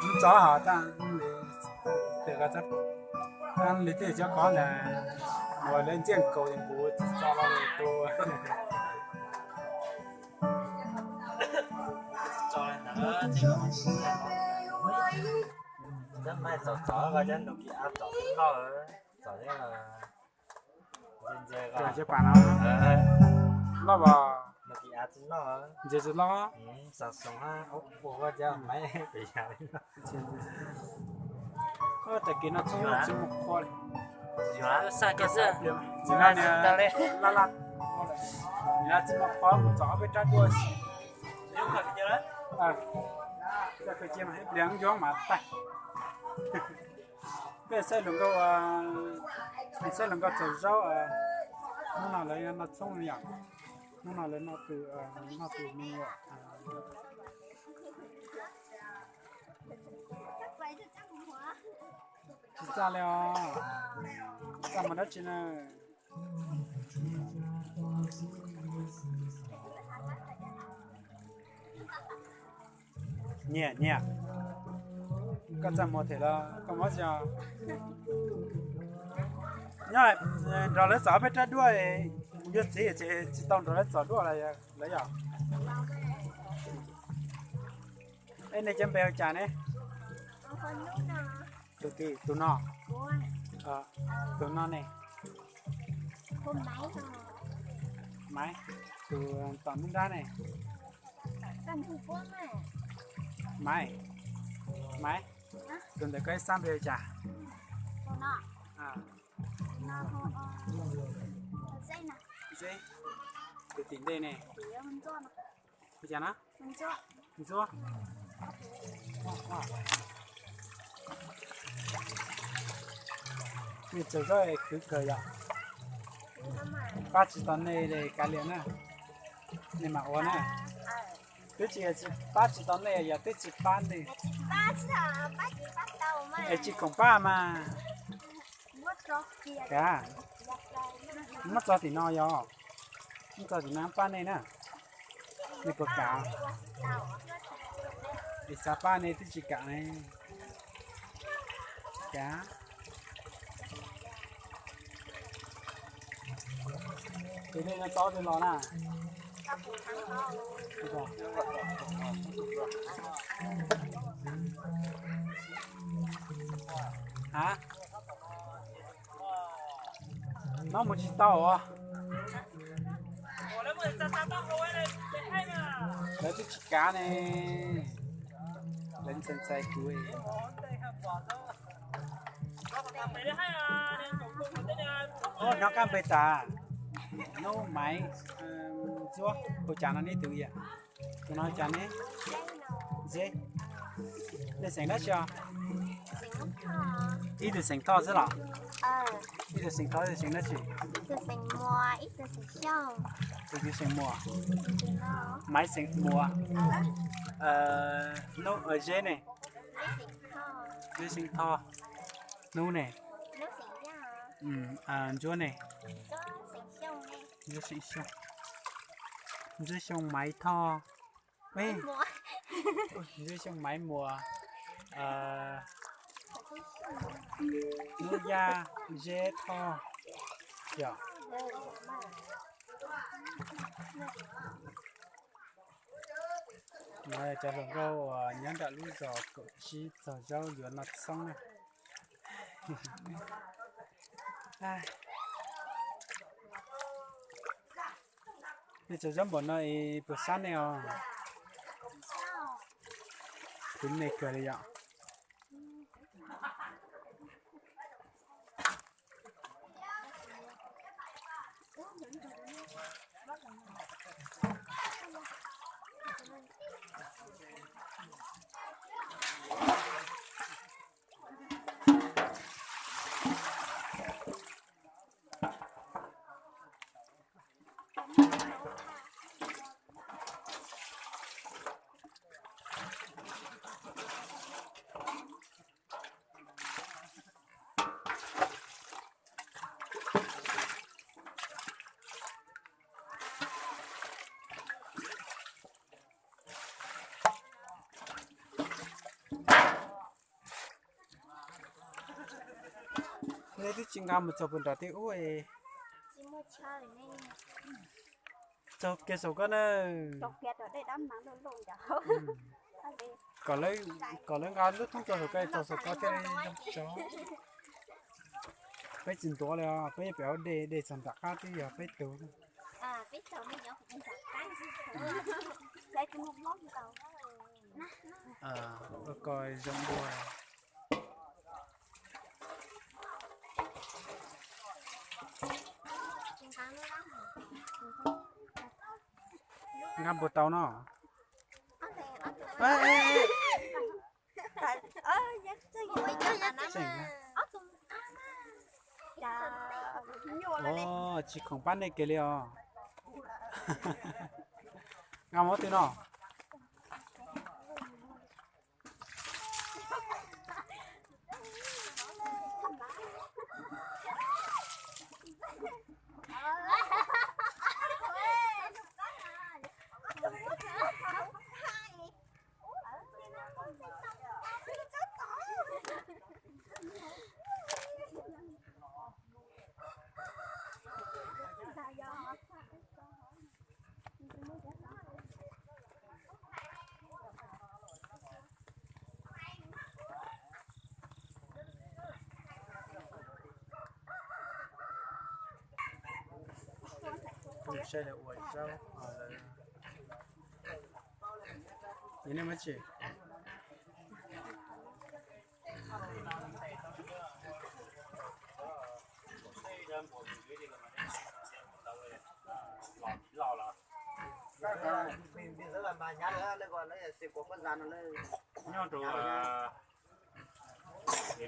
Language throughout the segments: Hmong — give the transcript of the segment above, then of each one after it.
Tso hov tas li, tas li tej cov kov ntawd, uas lawv ntxiaj nkaus ces kuv tso los tu. Txom txom cov Nuki a txom noj, txom ntse ntse, loj as, Nuki a tsis loj, ntse tsis loj. Tag kis no txhob tsis mus qhua li. Tsis mus qhua, mus txog ob peb rab duaj. Pliag yuav mas tag. Peb saib hluas nkauj, saib hluas nkauj txaug zaub. Hnub no lawv noj txhob yom, hnub no lawv noj tus, noj tus me nyuam. Tsis txaj li os, txaj mus dab tsi na? Niam, niam, koj txaj muag thiab los koj muab tso. Nyob nrog lawv txom peb rab duaj, yuav txiv ces tsis tau nrog lawv txom duaj lawm yom. Es nej cov npe hu cas ne? Tus tim, tus no, tus no ne? Maiv, tus tom nruab nrab ne? Maiv, Maiv, tus ntawm koj ib sab npe hu cas? Tus tim ntej ne? Hu cas no? Ntxuab. Nej txaug zaub khwv kawg yom. Pab tsis tau nej li kav liam na, nej mam ua na. Twb tsis, pab tsis tau nej, yog twb tsis pab nej. Es tsis khoom pab mas. Kav, muab tso tim no yog, muab tso tim no pab nej na. Nej puas kam? Es xav pab nej twb tsis kam ne. Kav. Ces nej yuav tso twg los na? A, no mus tsis tau os. Lawv twb tsis kav ne, lawv ntxhais ntxhais kuv. Hnov kab npe tas, Nub, Maiv, Ntxuab, hu cas no neb tus yam? Tus no cas ne? Zeb. Nej xeem dab tsi os? Ib tug xeem Thoj xwb los? Ib tug xeem Thoj, ib tug xeem dab tsi? Tus xeem Muas. Maiv xeem Muas. Nub, Zeb ne? Zeb xeem Thoj. Nub ne? Ntsuab ne? Ntsuab xeem Xyooj. Ntsuab Xyooj Maiv Thoj. Ntsuab Xyooj Maiv Muas. Nub Yaj Zeb Thoj. Yog. No cov hluas nkauj uas nyob nram lub zos kaum tsib txaug zaub yuav noj txhoob na. Nej txaug zaub npaum no es puas sab nej os? Khwv nej kawg li yom. Neb twb tsis nqa mus txog puag nram tej ub. Txog kiag saum koj na. Kom lawv nqa lub thoob txog saum koj, txog saum koj thiaj li zoo tso. Peb tsis ntuav li os, peb pem hauv dej, dej txog nram qab twb yog peb tug. Ua ko zoo dua. Nqa npuas tau no. Tsis khoom pab nej kiag li os. Nqa mus twg no. Saib lawv ua zaub, lawv, nej muab tsis. Nyob rau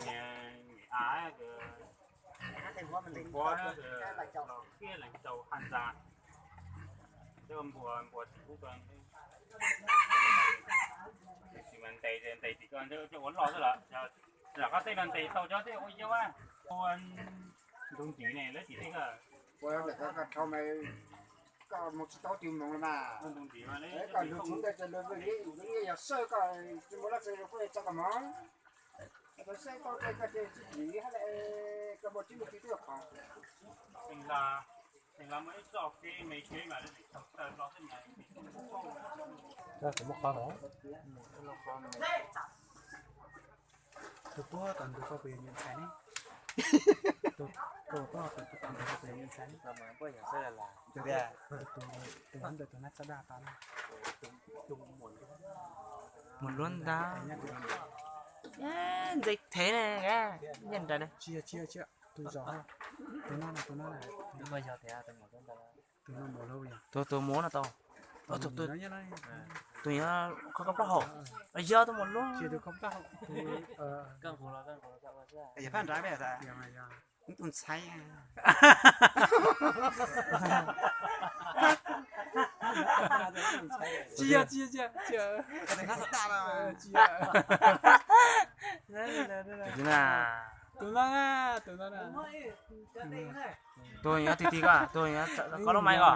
niam av, Npuav los thiab leej tau haj ntxa, tej npuas npuas tsis kub, tsis mas ntes ntes tim ko cov ua loj xwb los, los koj tej mas ntes tau cov tej ua yau, ua ntug ntsis ne lawv tim tej ko. Ua lawm koj dhau mas koj mus tsis tau twg mus los mas. Ua ntug ntsis mas koj lug txog ntawd ces lawv nyiaj yog sawb koj tsis muaj lab txawv kuj tso koj mov. Koj tau saib tau koj ces tsis tsim hab le, koj muaj tib lub twg twb qhov. Tus muab qhov lawm. Tus puag tom ntug koj puas yog nyuam ntxhais ne? Tus, koj puag tom ntug koj puas yog nyuam ntxhais ne? Tus, tus ntawd tus nab txaj daj tau na. Mus luab ntab. Ntxeev thev ne, nyeej nrais ne. Tsis yog, tsis yog, tsis yog, tus zaum, tus no, tus no, tus no mus luab no tau. Tus, tus nyob kho koj plaub hau. Yog tus mus luab. Tus phab nrad, tus ntxhais. Tsis yog, tsis yog, tsis yog, tsis yog. Tus no, tus no. Tus nyob ti ti ko, tus nyob koj lub maiv ko.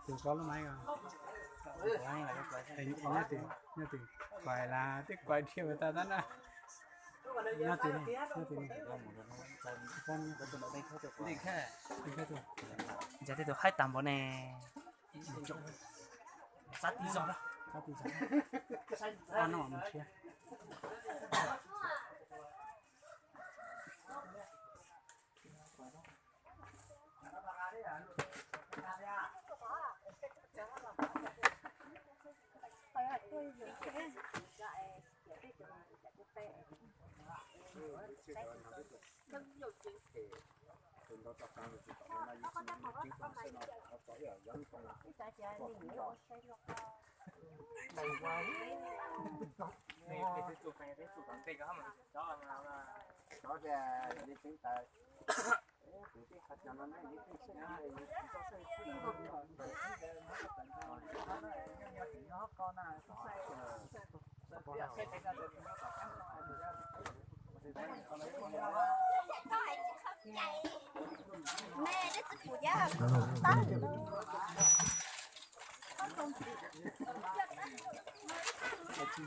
Tus koj lub maiv ko. Nyob twg, nyob twg, kuav las twb kuav dhia tas tab na. Nyob twg, nyob twg. Ntsia tej tus haib tag npaum ne. Txav ti zog, txav ti zog. Ob no mus thiab. Tsis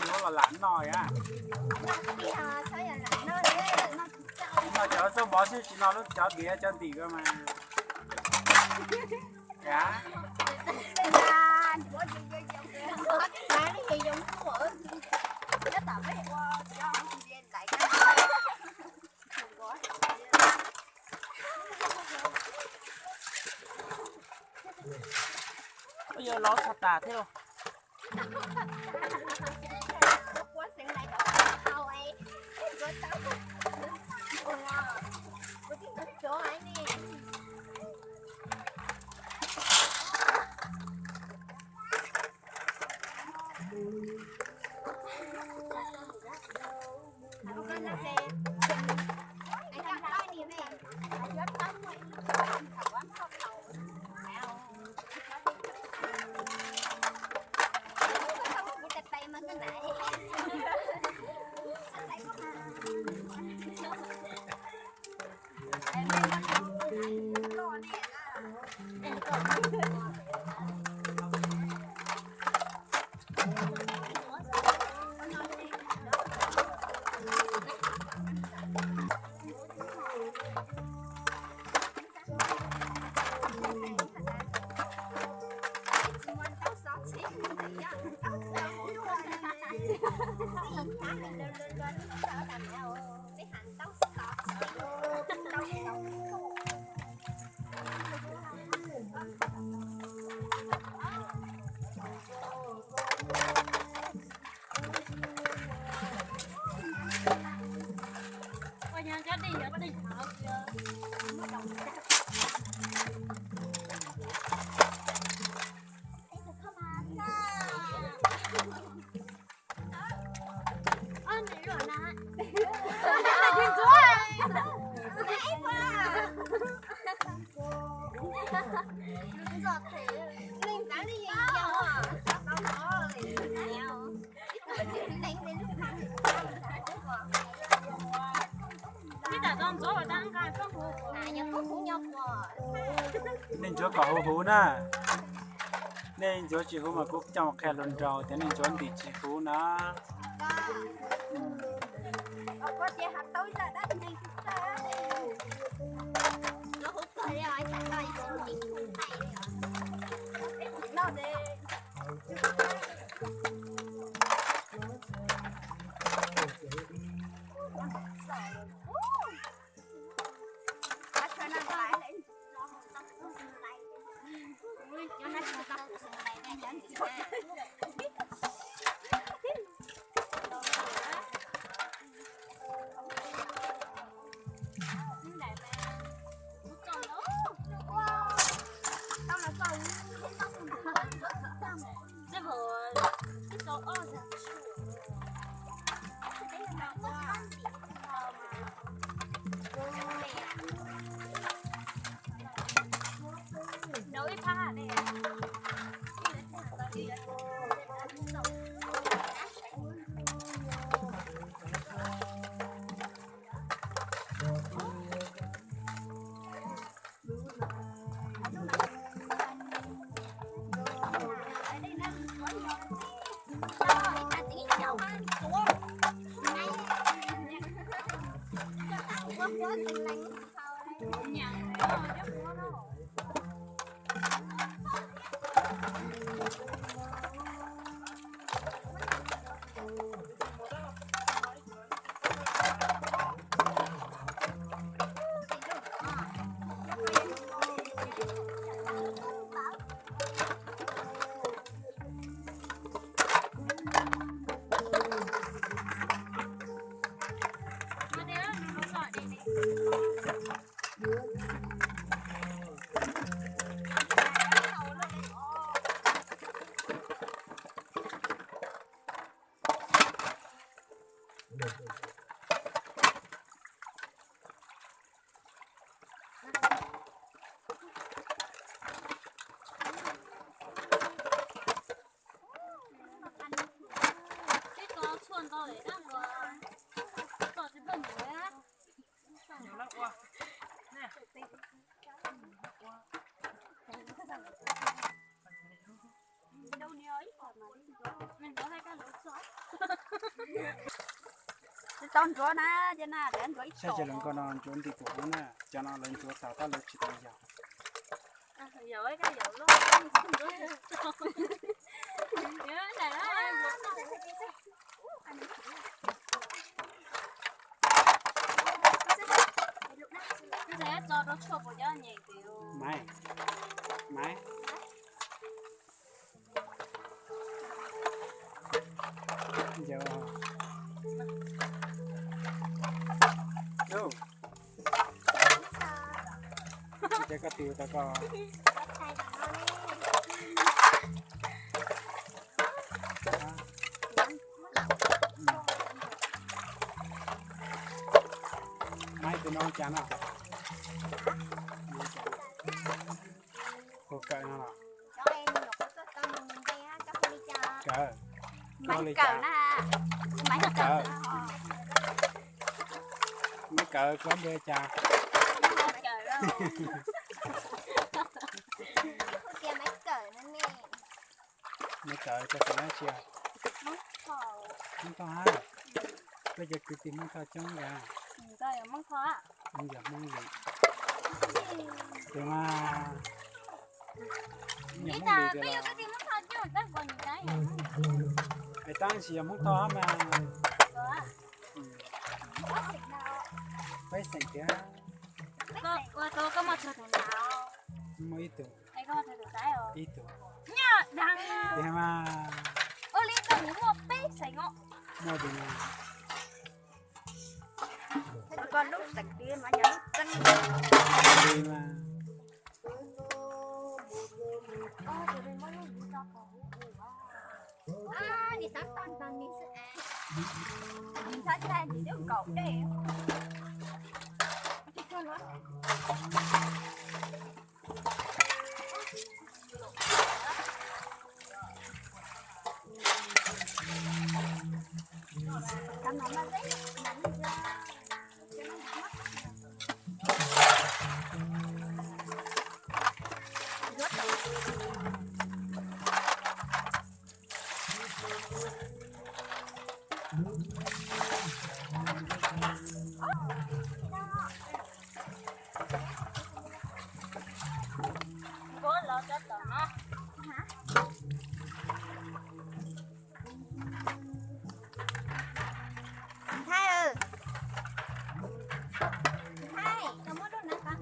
muab los lam noj ya. Noj cov xub mov xwb tsis noj lub cov diav cov ntim ko mas. Ya. Yog los txog tas thiab lauj. Nej ntxuav kom huv huv na. Nej ntxuav tsis huv mas kuv coj mus qhia hluas nraug tias nej ntxuav ntim tsis huv na. Tsis tau ntsuav na, ces na, lawv ntsuav ib tog. Saib cov lawv nkauj no ntsuav nti tus hov na, cov no lawv ntsuav tas tab lawv tsis tau yaum. Maiv, Maiv. Ncaws. Ncaws koj tus tau koj. Maiv tus no cas no? Puas kawm no los? Kawm. Maiv kawm na. Maiv kawm. Maiv kawm koj npe cas? Maiv kawm koj xeem dab tsi? Hmoob Thoj hab. Koj cov kwv tij Hmoob Thoj coob yog? Yog Hmoob Lis. Tes mas, yog Hmoob Lis tes los, es tab sis yog Hmoob Thoj hab mas. Peb xeem tiag. Muaj ib tug. Ib tug. Tiag mas. Muaj tus mas. Koj lub xeem twg mas yog lub tseeb li mas. Nthaib, Nthaib, koj muab lub nav qab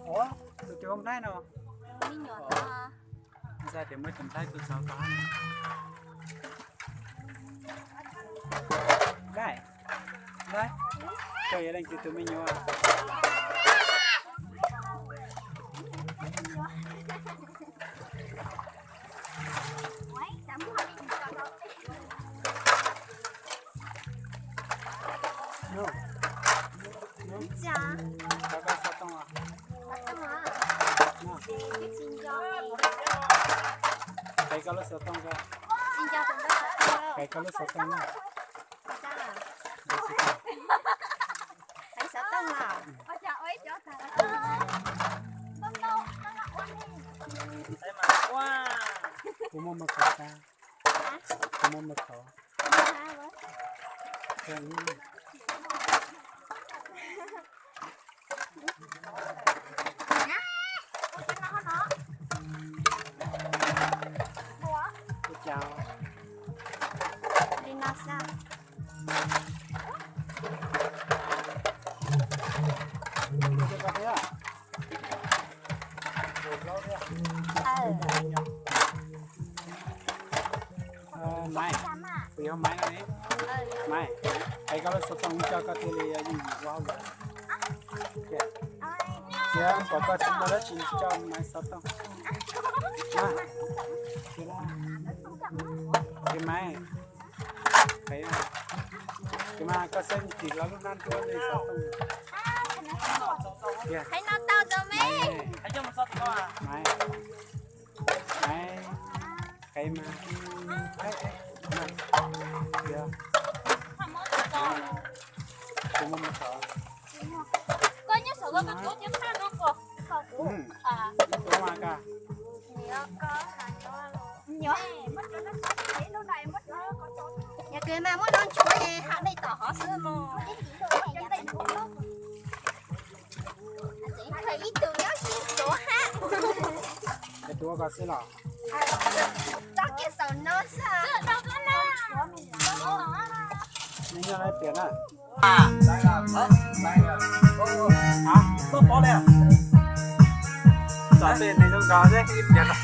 hov. Tus cov Nthaib no. Me nyuam no. Ntxhais tias muab tus Nthaib kuj txog tod. Nthaib, Nthaib, koj yog leej twg tus me nyuam? Qee koj lub xov tooj, qee koj lub xov tooj na. Kuv muaj mưa khổ ta. Kuv muaj mưa khổ. Ua cas li no xwb. Maiv, kuv yog Maiv no ne. Maiv, es koj lub xov tooj coj koj thiaj li yuav yim yim ua hauj lwm. Txiav pom koj tsis muaj dab tsi coj Maiv xov tooj. Ces Maiv, ces mas koj xeeb tis los lub hnab nruab li xov tooj. Hais no tau tus me. Maiv, Maiv, qe mas, kuv muab mus tso. Koj nyob saum koj tuav cev phaj no kom kuv, tuav mas koj. Yog kawg mas muab no nchuav es ham dej tom hov xwb mog. Khaws ib tug nyob sib tuav hab. Tuav koj xwb los? Tso kiag saum no xwb. Nyob lawm tias na. Txom tej neeg zoo nkaus xwb ib pliag los.